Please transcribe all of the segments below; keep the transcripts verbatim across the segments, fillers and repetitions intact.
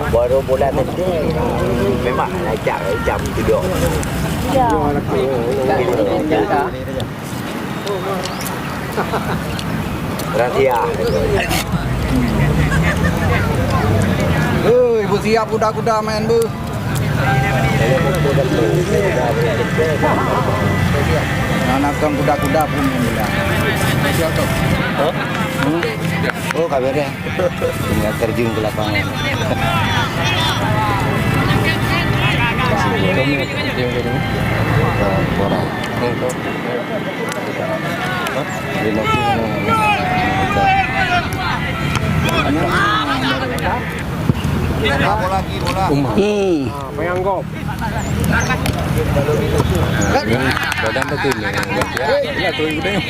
Baru bulan ni memang lancar jam tidur. Ya. Rahasia. Hei, beusiap kuda-kuda main beuh. Anak kan kuda-kuda pun main bola. Hah? Hmm? Oh, kabarnya. Tinggal terjun ke lapangan. Orang. Bola lagi, bola. Hmm. Badan betul ni. Ya, tu ikut tengok.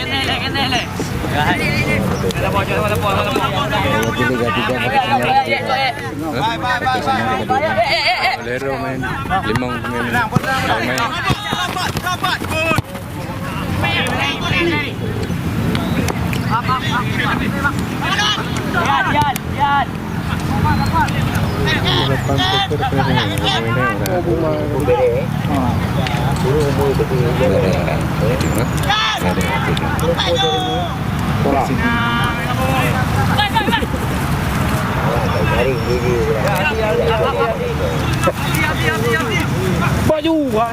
Lero main, Limong main, main. Baju, ha.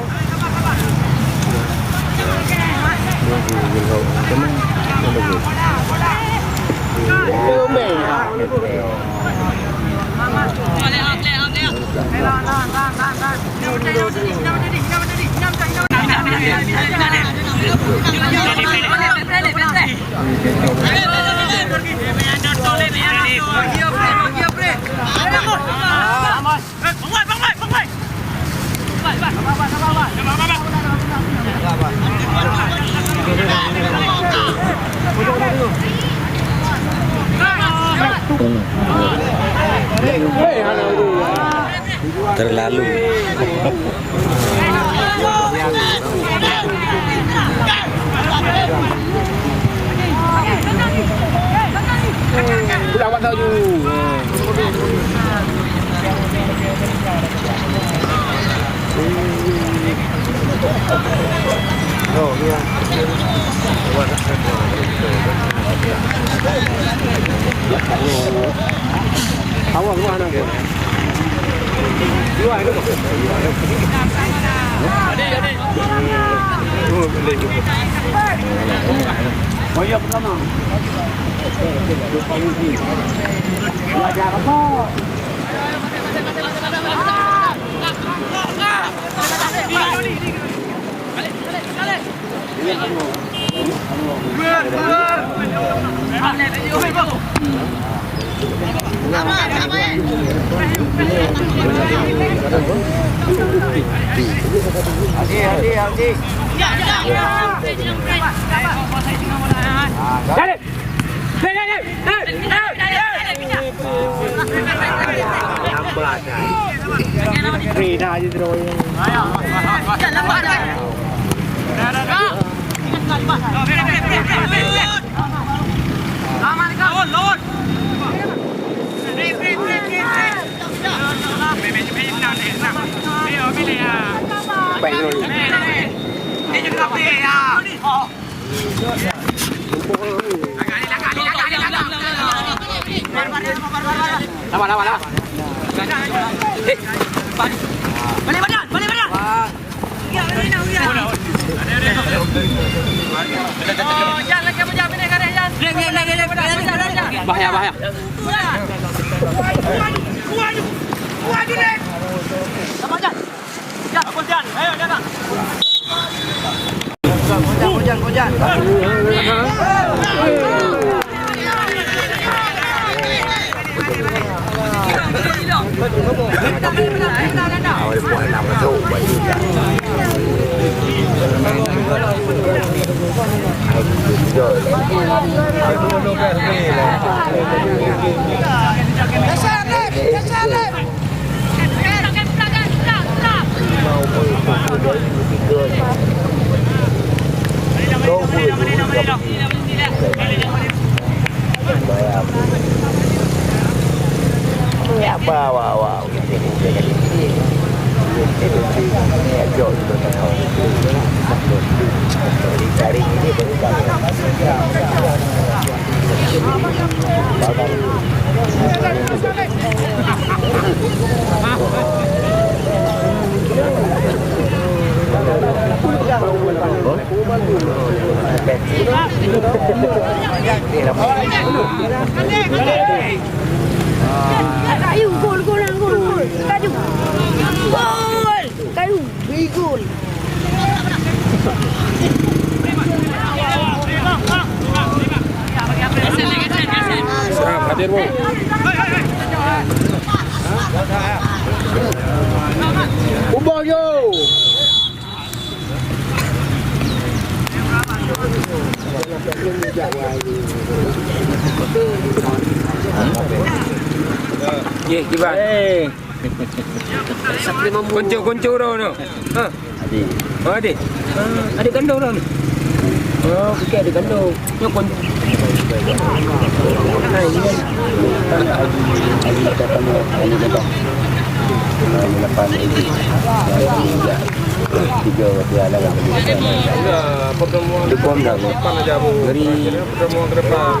Terlalu. Pulang pasal tu. Lawan, lawan, lawan. Balik badan, balik badan. Bahaya, bahaya. Sama, Jan. Jan, fokus, Jan. Ayo, Jan. Kojan, kojan, kojan. Kayu, gol, gol, gol, gol. Kayu. Gol. Kayu. Beri gol. Siap, hadir, Bu. Ubah, yo. Ye, kiban. Kuncu-kuncu roh tu. Ha. Adik. Oh, adik. Ah, adik kandung roh ni. Oh, bukan adik kandung. Nyo kun. Nah, ini kan. Adik, adik katanya, adik kata. Nah, ini lapan. Tiga, tiga anak. Ya, pertemuan depan aja, Bu. Dari pertemuan ke depan.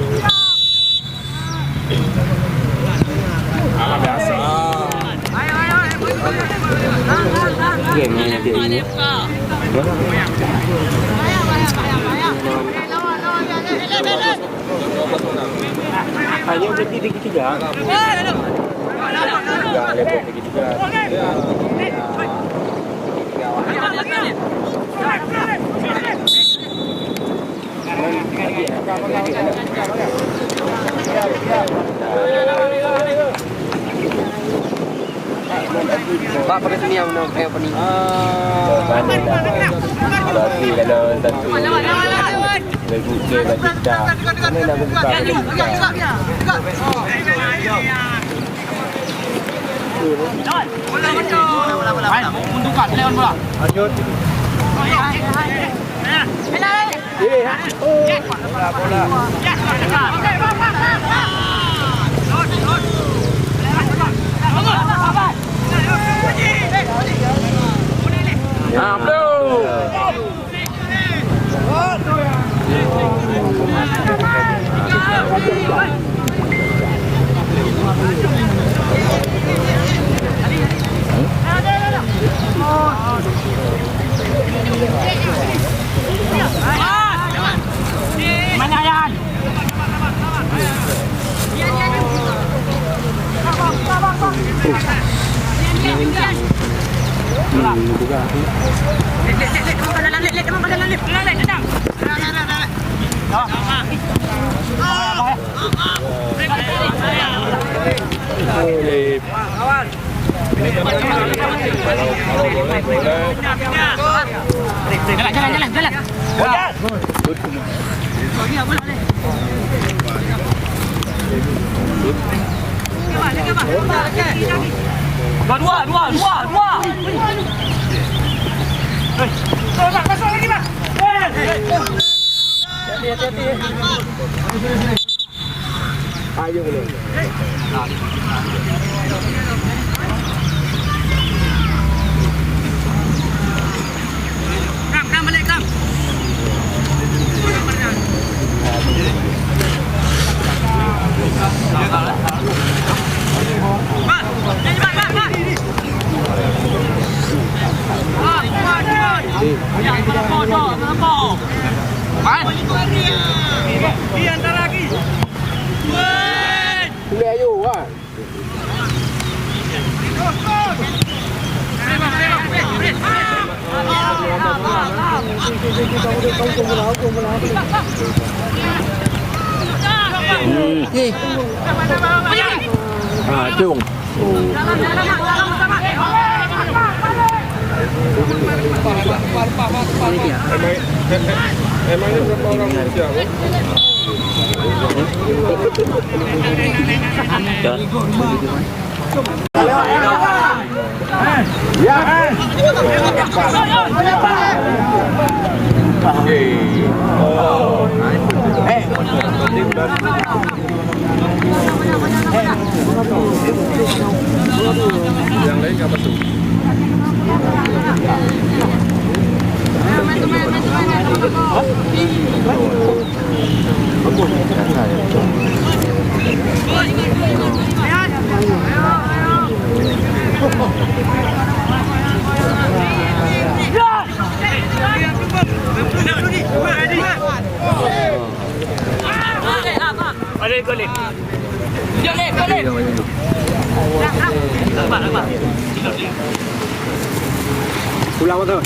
Alah, biasa. Game ni dia ini. Hanya berhenti di ketiga. Tiga, level tiga. Pak, pakai sini yang nak, eh, apa ni? Berarti kalau satu lagu ke, berarti tak. Mana nak buka, buka. Lanjut. Ah, betul. Mana, Yan? Jalan, jalan, jalan, jalan. Dua, dua, dua, dua, dua. Hei. Masuk lagi, Bang. Hei. Hati-hati. Ayo boleh. Kam, kam, balik, kam. Boleh ayo, wah. Hmm. Ah, cung. Emang, emangnya berapa orang Rusia, Bu? Pulang betul.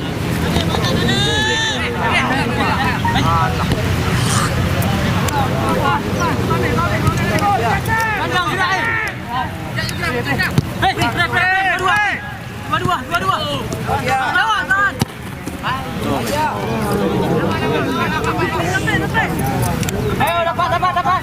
Hei, hei, hei, hei, dua, dua. Dua, dua, dua, dua. Lawan, lawan. Ayo, dapat, dapat, dapat.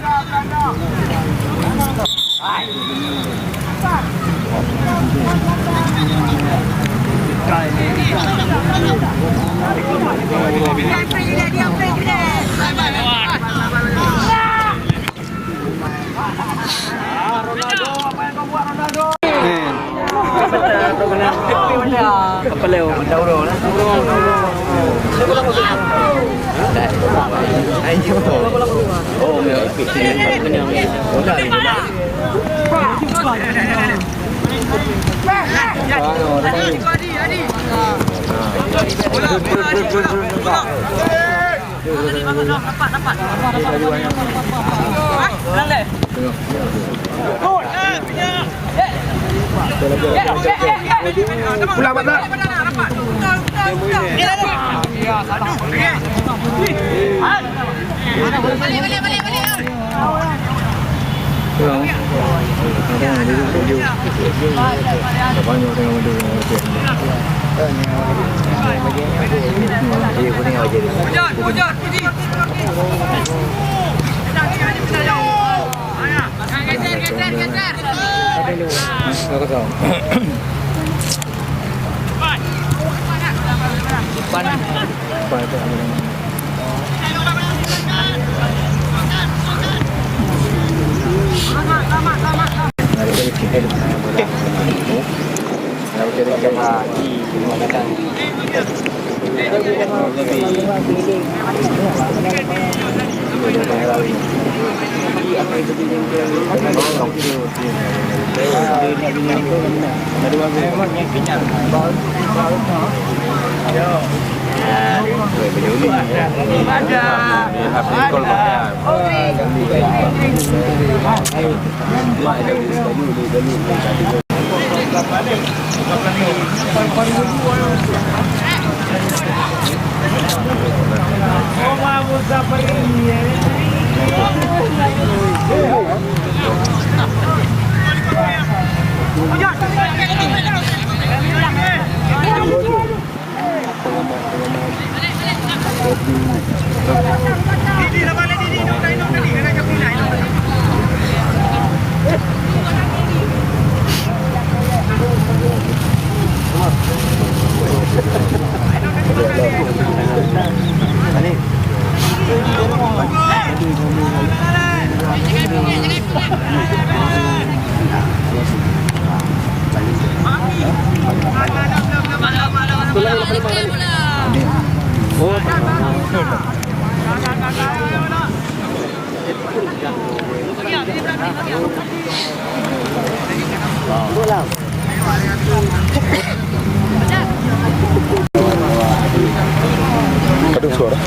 Aduh, suara.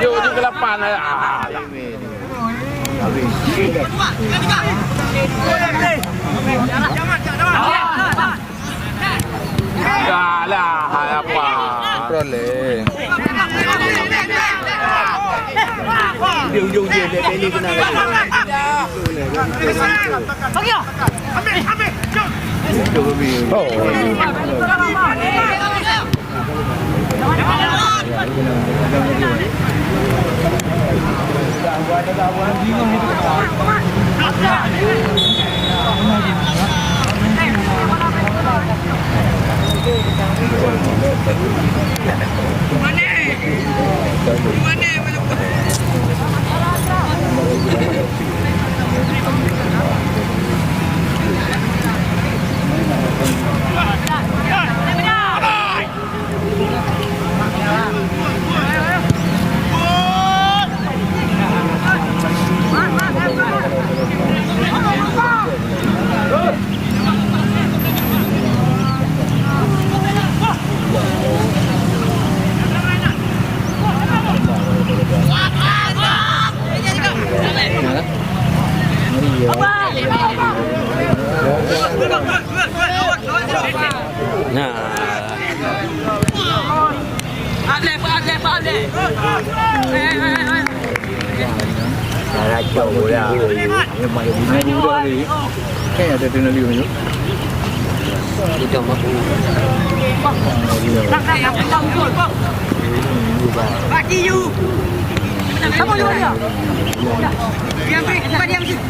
Yuk, yuk ke lapan. Ah, Dah lah, hai apa? Rolling. Dia ujung dia, dia, dia ni kena. Oh. Nah. Kan ada adrenalin tu. Bagi you. Siapa you dia? Diam, diam, diam.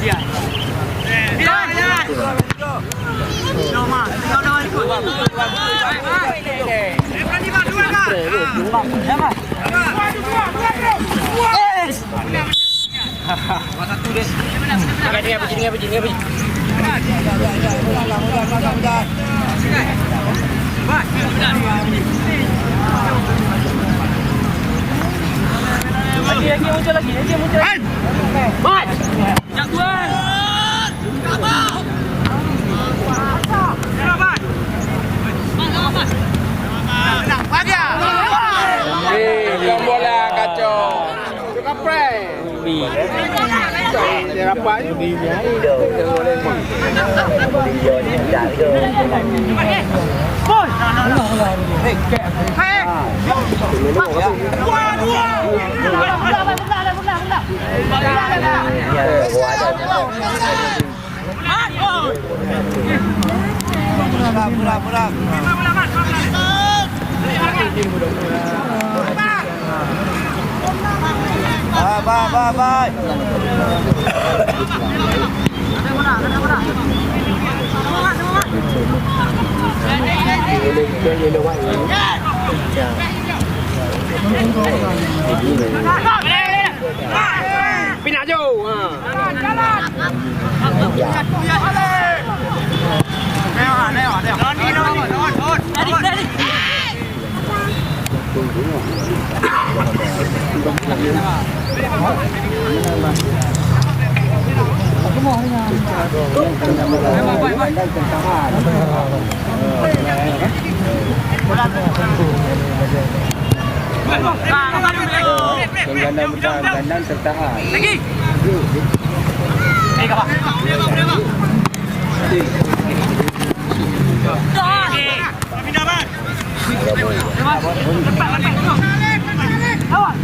Lagi, lagi, muncul lagi, lagi, muncul lagi. Hai! Mat! Eh, bukan bola, kacau. Suka prank. Dia rapat je. Bye, bye, bye, bye. Pinah jauh. Ha. Yang ganda bertahan, ganda tertahan. Lagi. Eh, kawan. Pindah, Bang. Lawan.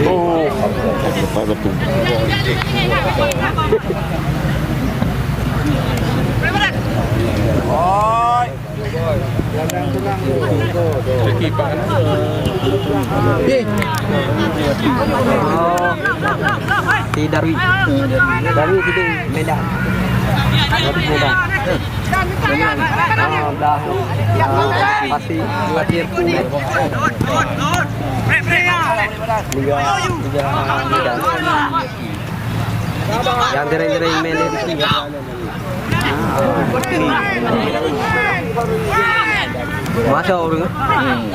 Oh, lepas batu. Oi. Di Darwi. Darwi di Medan. Darwi Medan. Ah, dah. Ah, pasti, pasti aku. Liga, Liga Medan. Yang sering-sering main di sini. Masa orang. Hmm.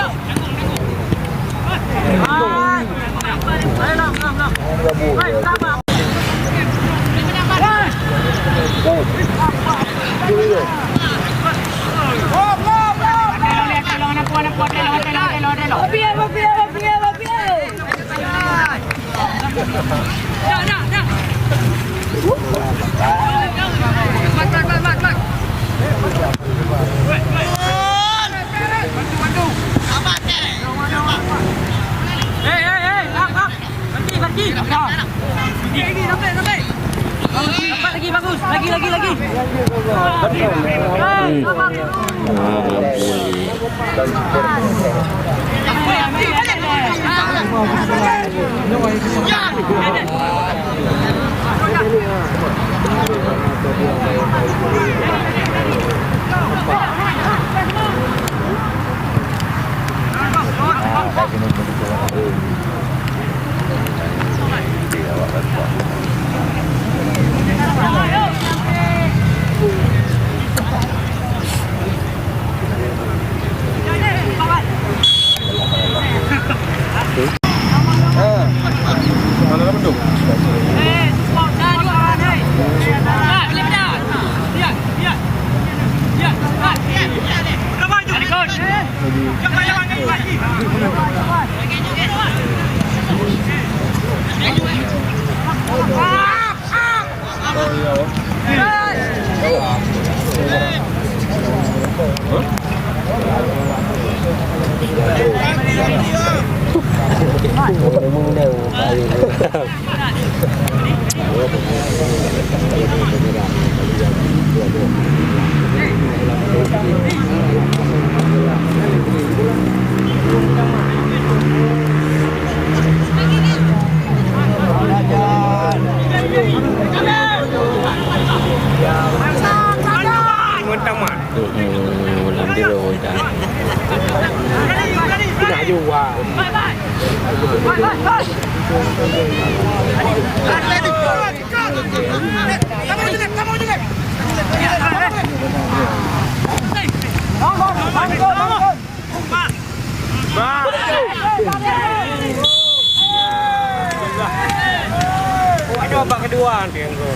Lagi, bagus. Lagi, lagi, lagi. Meutamah. Hmm, lam biro dah. Nak jual. Bah. Kedua, babak kedua nanti yang gol.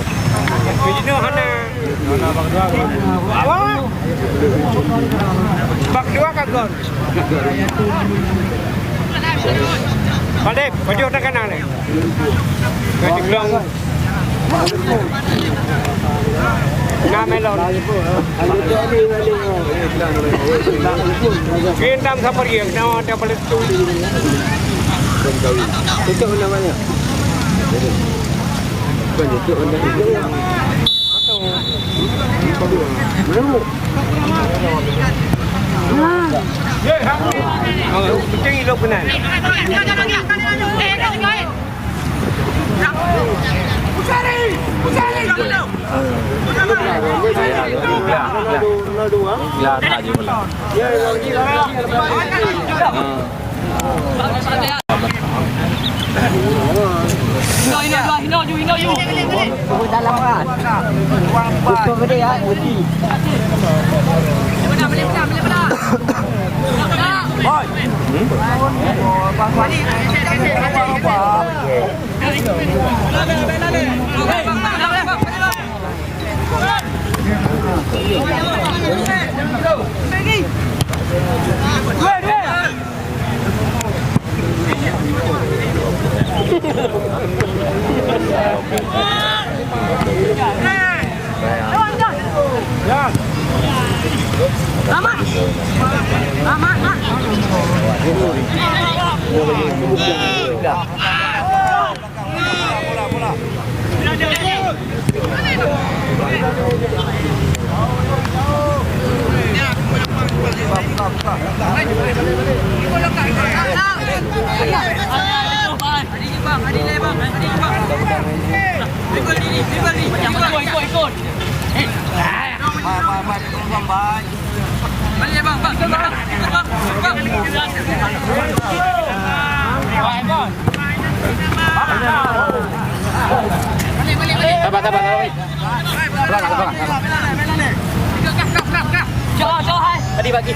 Yang kedua hana. Babak kedua kan gol. Balik, baju tengah kanan ni. Kau ceklang. Nah, melon. Green tam sabar ya, kenapa ada balik tu? Itu namanya. Bukan itu, itu. Kucing hidup benar. Hino, hino, hino, hino, hino, hino, hino. Turun dalam kan. Ukur gede ya, uji. Sabar, sabar, sabar. Tadi pagi.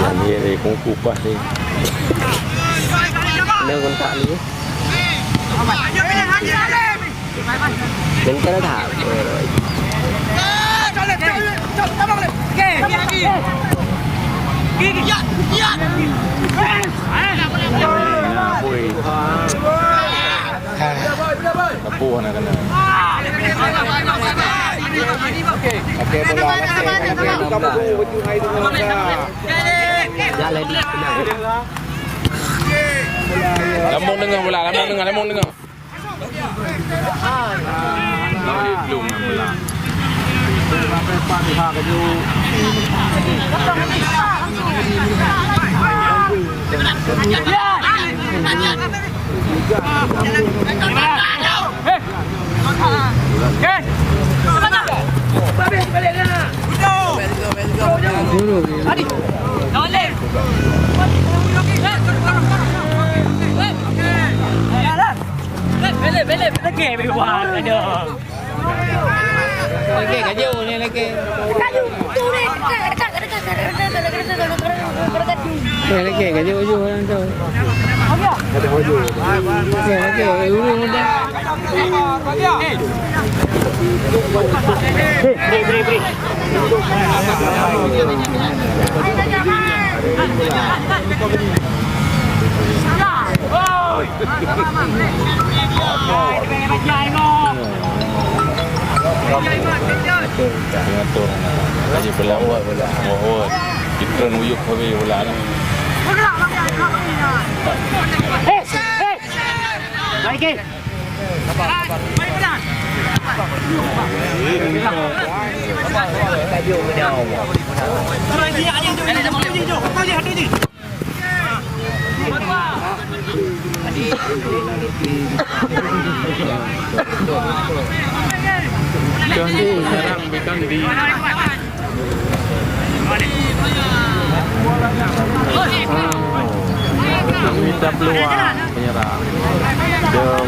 Ini dari kungfu pas ni. Kena kontak ni. Yang kena tak? Nah, boy. Tepuh nak kena. Okey, bola. Okey, okey, bola. Lambung tengah bola, lambung tengah, lambung tengah. Belum, belum. Lagi kaju, ni lagi. Ni lagi kaju, kaju orang tu. Ngatur. Laju pelan. Oh, oh. Kita nuyuk habis bola lah. Hei, hei. Baik, eh. Penyerang bukan di. Kita peluang penyerang. Jom.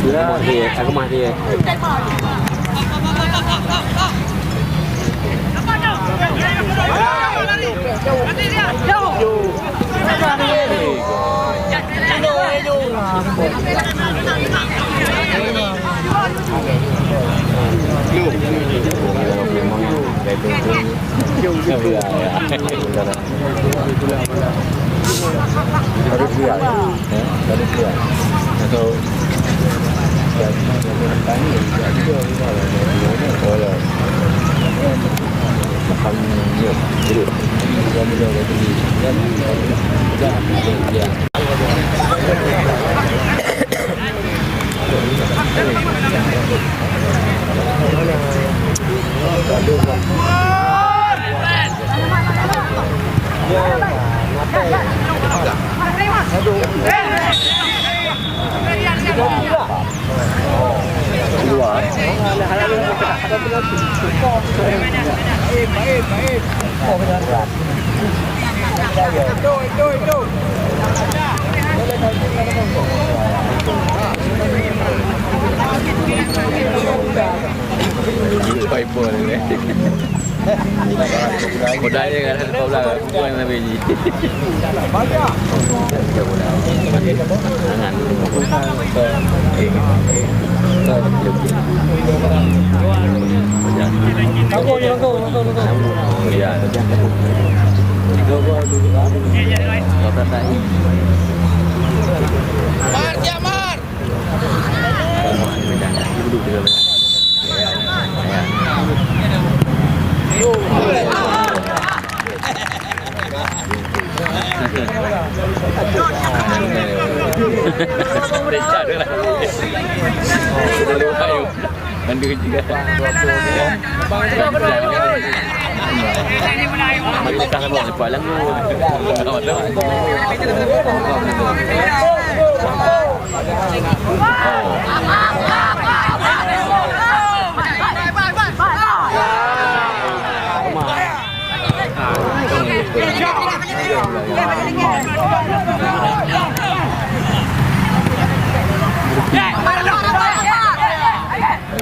Aku mah dia, aku mah dia. Udah ya kan, kau bilang, aku yang lebih ji. Jangan. Ya. Mar, ya, Mar. Ada juga. Mari kita sama lepas lagu.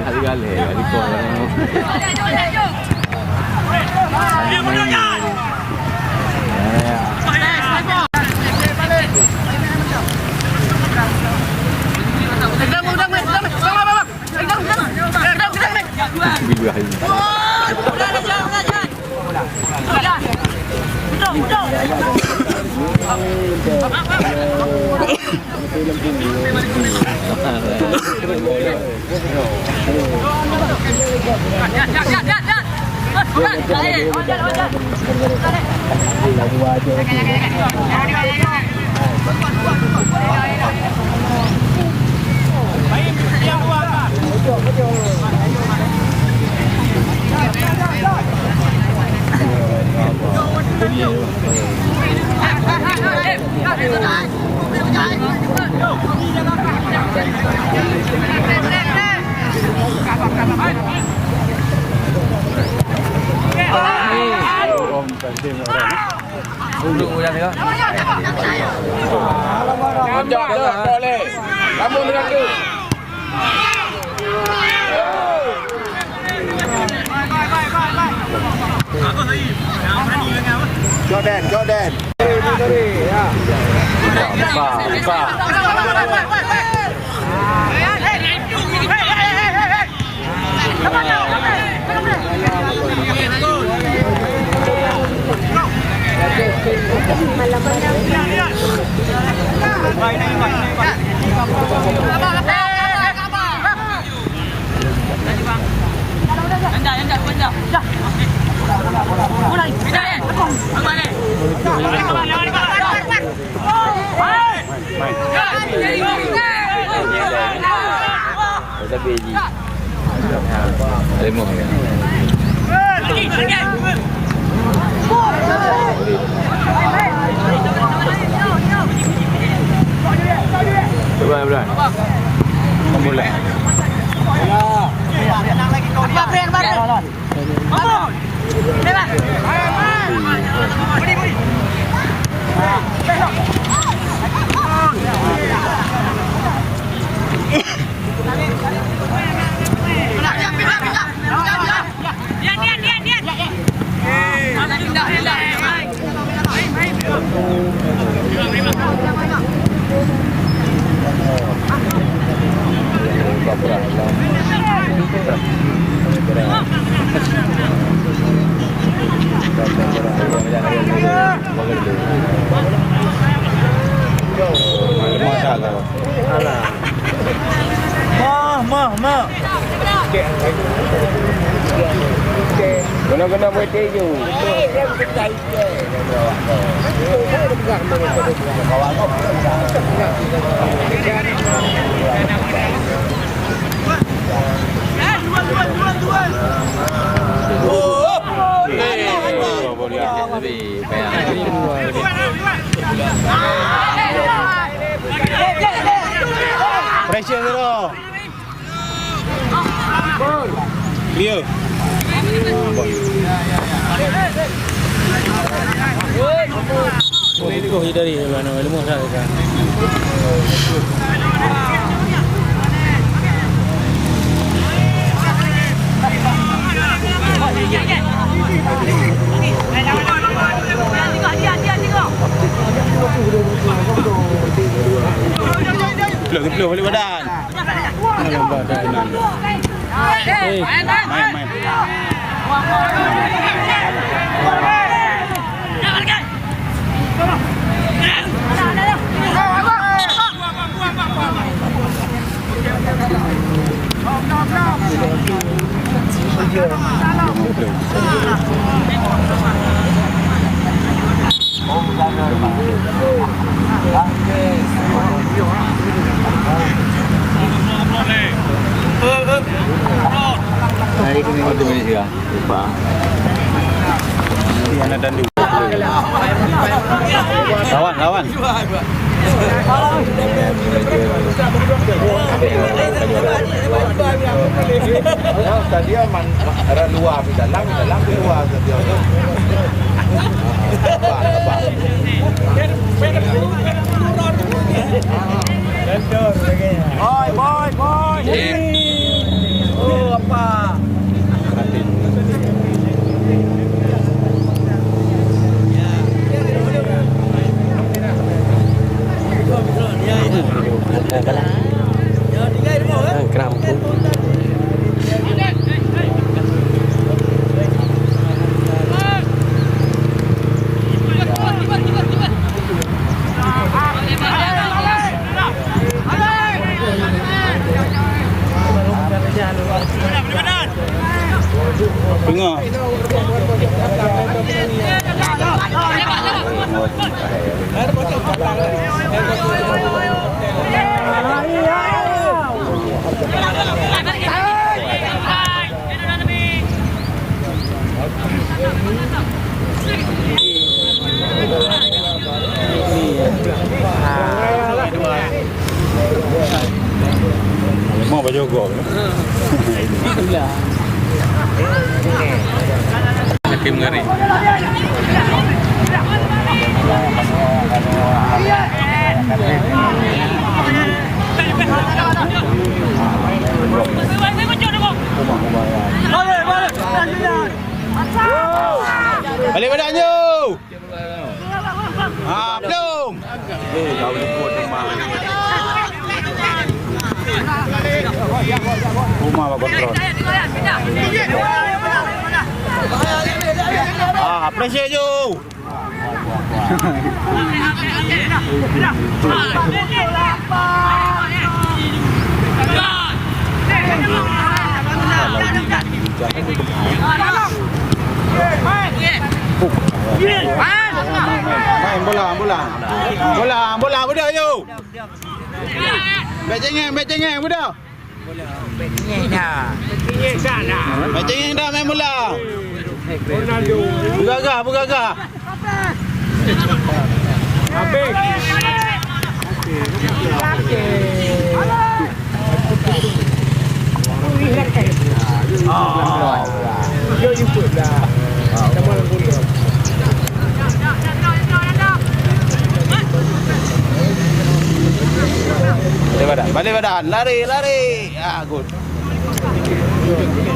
Hari galeh, hari kau. Ibrahim. Jok, jok, jok leh. Kamu dengan tu. Jordan, Jordan. Buka, buka. Lima ya. Betul, betul. Mulai. Alah. Mah, mah, mah. Kena-kena buat tiga. Pressure terus. Clear. Oh, itu dari mana? Lima dah. Keplôh, keplôh, balik badan. Hei, main, main. Lawan, lawan. Stadion man, orang luar di dalam, dalam di luar stadion tu. Abang, abang. Boy, boy, boy. Oh, apa? Kerampun. Tengah. Mau baju gol. Hakim ngeri. Balik badan nyoe. Ha, belum. Rumah bak kontrol. Ah, pressure ju. Main bola, bola. Bola, bola, bola, yo. Bèk cengeng, bèk cengeng, beudôh. Bèk cengeng dah. Bèk cengeng dah main bola. Beugagah, beugagah. Habis. Balik badan, balik badan. Lari, lari. Ah, good.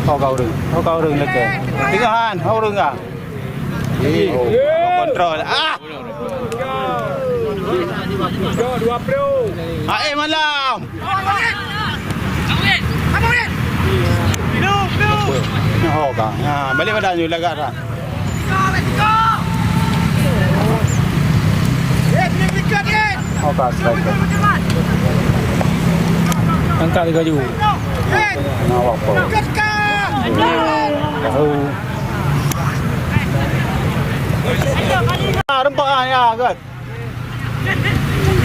Ho ka ureueng. Ho ka ureueng lagèe. Tengah han, ho ureueng ah. Kontrol. Ah! Ae malam. Oh, ka. Ha, balik badan you lagak dah. Oka striker. Angkat laju. Nah, apa? Tahu. Ah, rempak ah, ya, good.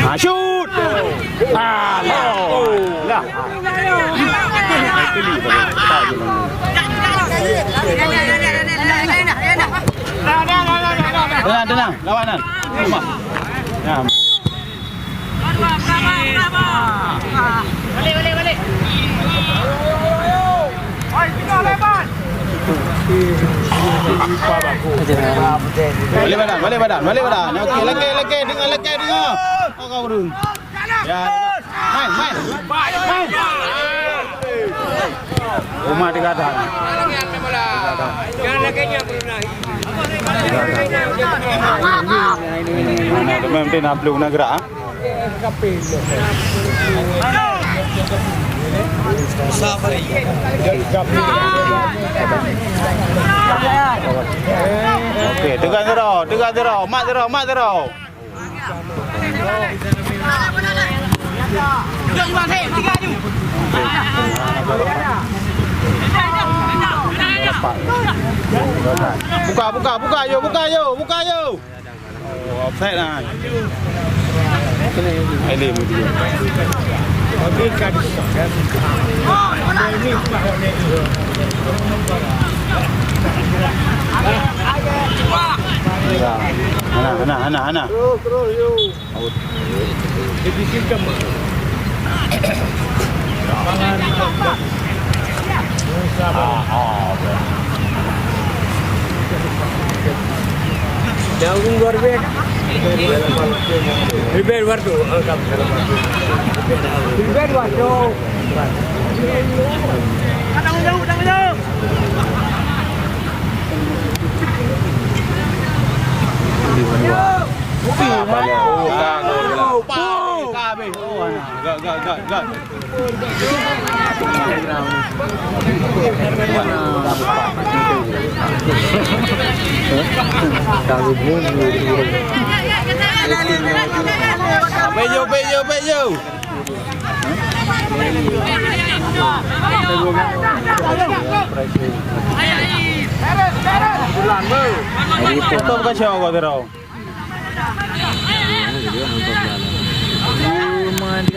Ah, shoot. Ah, oh. Lah. Tenang, tenang. Lawan, lawan. Nah. Balik badan, balik badan, balik badan. Okey, lakèe, lakèe, deungoe, lakèe, deungoe. Oh, kau ureueng. Ya. Main, main. Main. Rumah tiga dah. Mana teman-teman nak belum nak gerak, ah? Okey, tekan zero, tekan zero, mat zero, mat zero. Buka, buka, buka, yo, buka, yo, buka, yo. Oh, offside lah. Ailem dia. Ya. Hana, hana, hana, hana. Terus, terus, yo. Out. Jangan luar bet. Ribet waktu, angkat. Ribet waktu. Tanggung jawab, tanggung jawab. Gak, gak, gak, gak. Pejo, pejo, pejo. Stop ka siapa kau terau?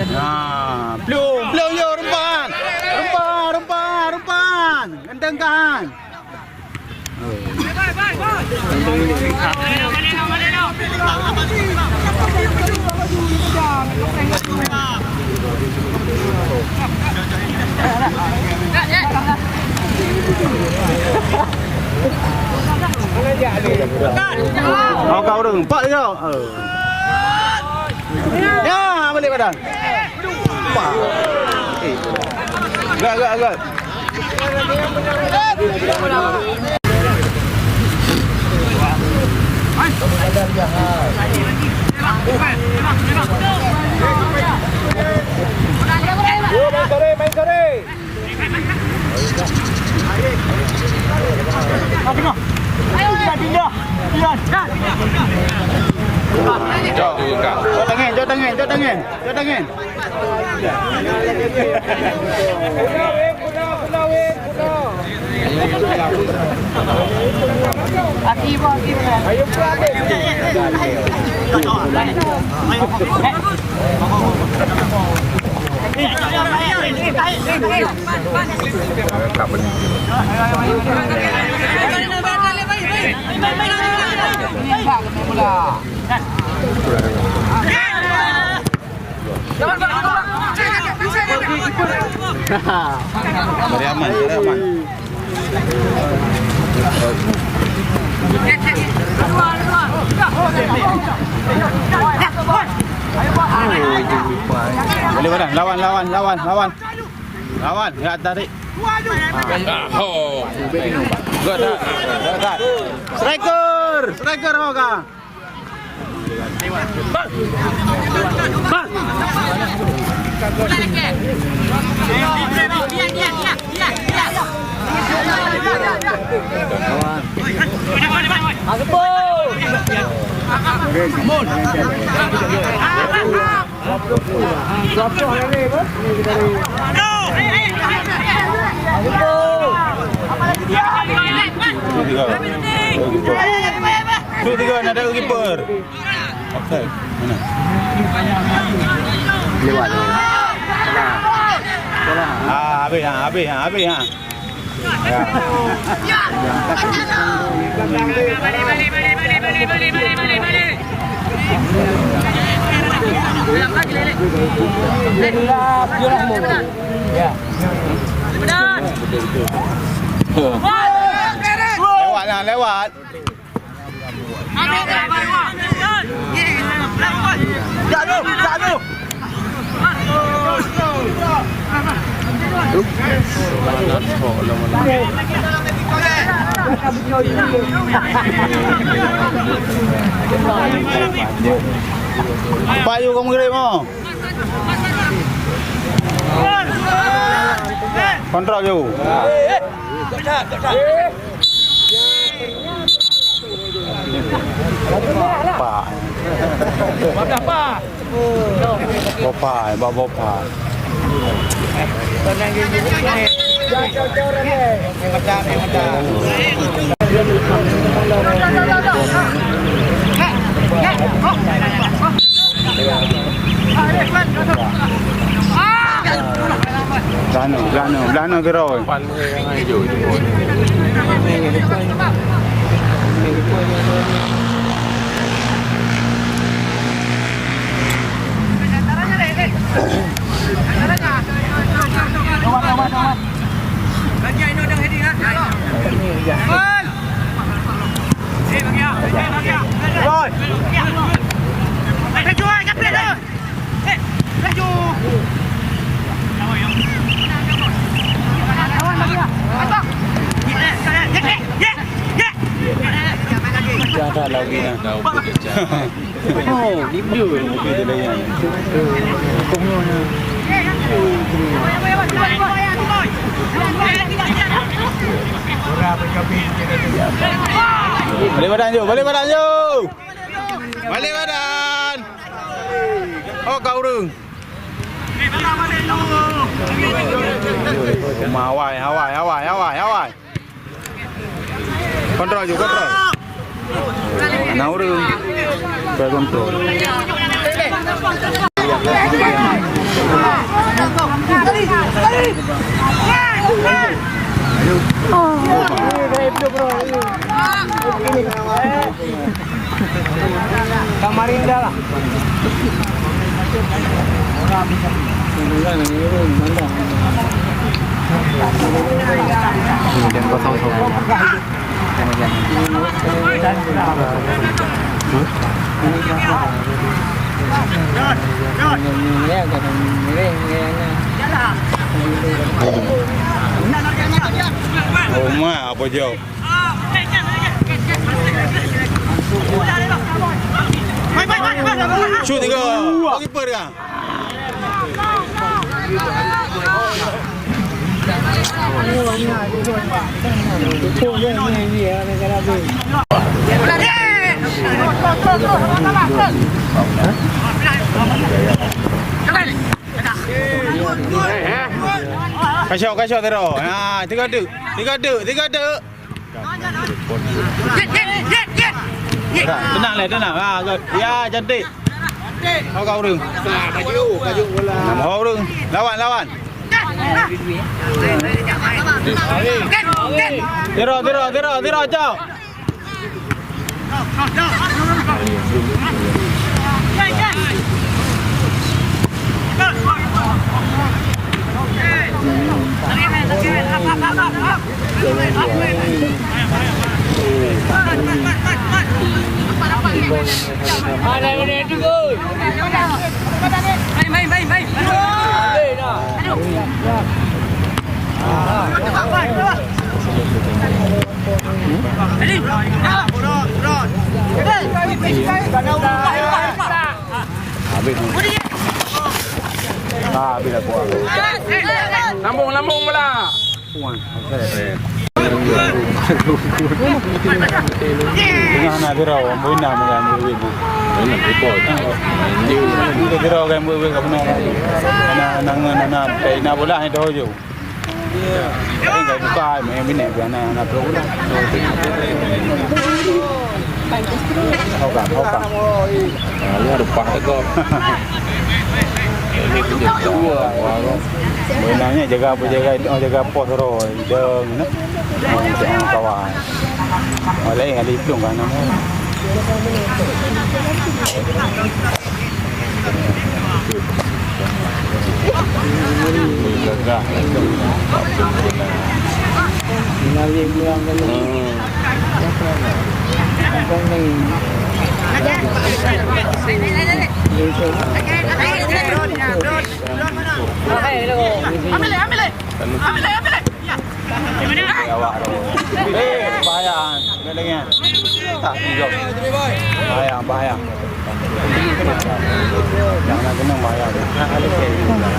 Nah, plueng, plueng yo, reumpan. Reumpan, reumpan, reumpan. Ganteng kan? Oh, kau ureueng, empat kau. Eh. Ya, balik badan. Empat. Eh. Gak, gak, gak. Yo, main sore, main sore. Jok tangan, jok tangan, jok tangan, jok tangan. Beri aman, beri aman. Boleh, boleh. Lawan, lawan, lawan, lawan. Lawan, ya, tarik. Ah, oh. Good, good, good. Striker, striker, Oka. Shoot tiga. Shoot tiga, nak ada keeper. Offside. Mana? Lewat, lewat. Salah. Salah. Ah, habis, ha, habis, ha, habis, ha. Ya. Lewat lah, lewat. Pak Yu, kamu kira mau? Kontrol jauh. Pak. Bopa, eh, bak Bopa. Belah na, belah na, belah na keudroe. Pecah that lagi nah. Oh, dia. Balik badan jom, balik badan jom. Balik badan. Oh, kau urung. Hawai, hawai, hawai, hawai, hawai. Kontrol jom, kontrol. Na ureueng. Kontrol. Samarinda lah. Oh, mak, apa jawab? Shoot tiga. Goalkeeper kan? Kacau, kacau terus. Ha, tiga dek. Tiga dek, tiga dek. Tenang leh, tenang. Ha, good. Ya, cantik. Hau kau ureueng. Nama hau ureueng? Lawan, lawan. Tiro, tiro, tiro, tiro, cok. Habis. Ah, habis dah kuah. Lambung, lambung bola. Kuah. Teungoh na sidroe, amboi na meugan buet-buet. Sidroe kan buet-buet ka bunoe. Na, na, na, na, na bola hai doh ju. Tapi enggak buka, main bini buat na, na tu lah. Oka, oka. Ah, ni rupa teko. Ini punya dua. Beunanya jaga apa, jaga, jaga pos roh, idong, you know. Kawan. Oleh ngali plueng kan nama. Gagah. Hmm. Ambil, ambil. Ambil, ambil. Awak tu. Eh, bahaya. Ada lagi, eh? Tak, tiga. Bahaya, bahaya. Jangan kena bahaya.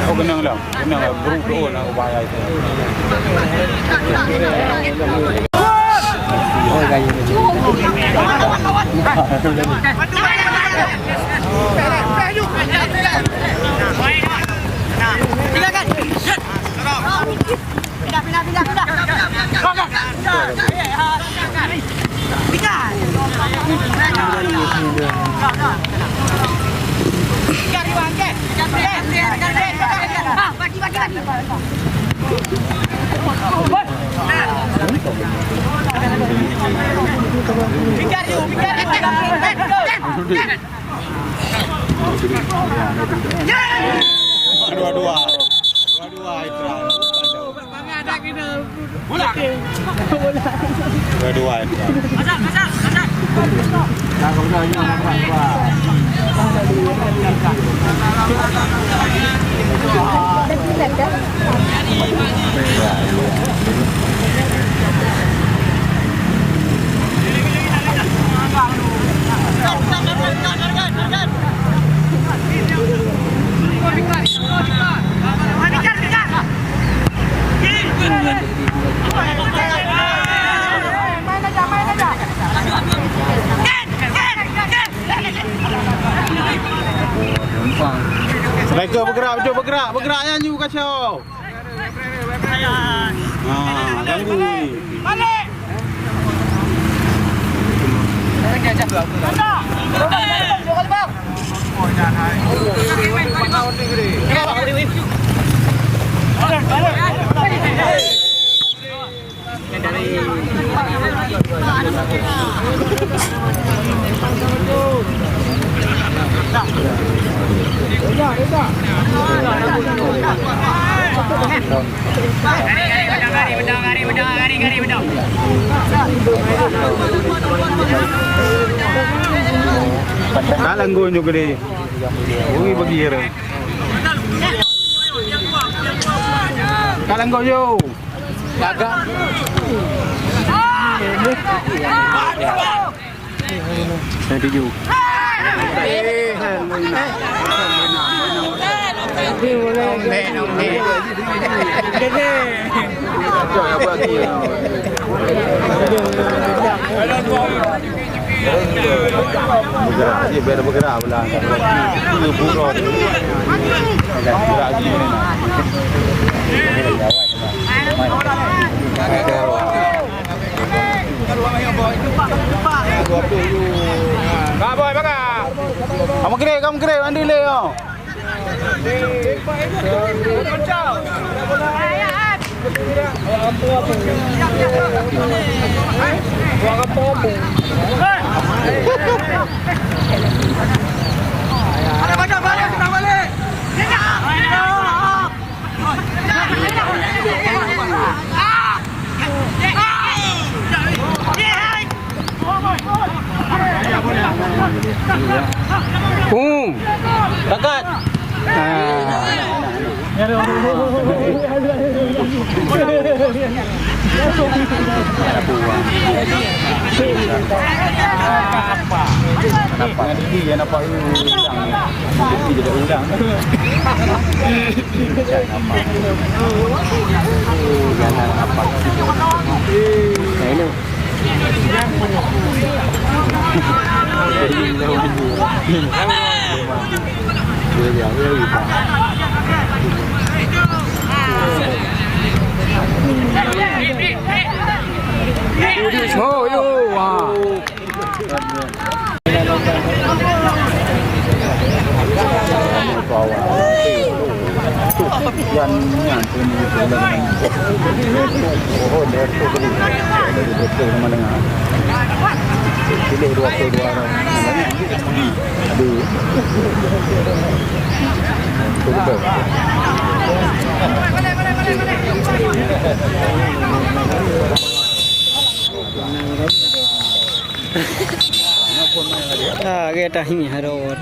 Oh, kena lah. Kena lah. Buruk tu nak bahaya itu. Silakan. Pindah, pindah, pindah, pindah. Pindah. Bagi, bagi, bagi. Dua-dua. Dua-dua, Ikram. Dua-dua, Ikram. Striker bergerak, jom bergerak, bergerak nyan you kacau. Ha, ganggu ni. Kalang gonyo gede. Ui, bagi ya. Kalang gonyo. Gagah. Yang tujuh. Bergerak, dia biar bergerak pula. Dia burung. Bergerak gini. Bak boy, bak. Kamu kira, kamu kira, mandi le, oh. Ada banyak balik, sudah balik. Pung. Rakat. Ah. Kenapa? Kenapa? Jadi udang. Udang. Kenapa? Nah, ini. Oh, yo, wah. Yan, yan, yan. Oh, dia tu beli. Dia betul sama dengan. Pilih dua puluh dua orang. Aduh. Betul, betul. Ah, kita ini harus.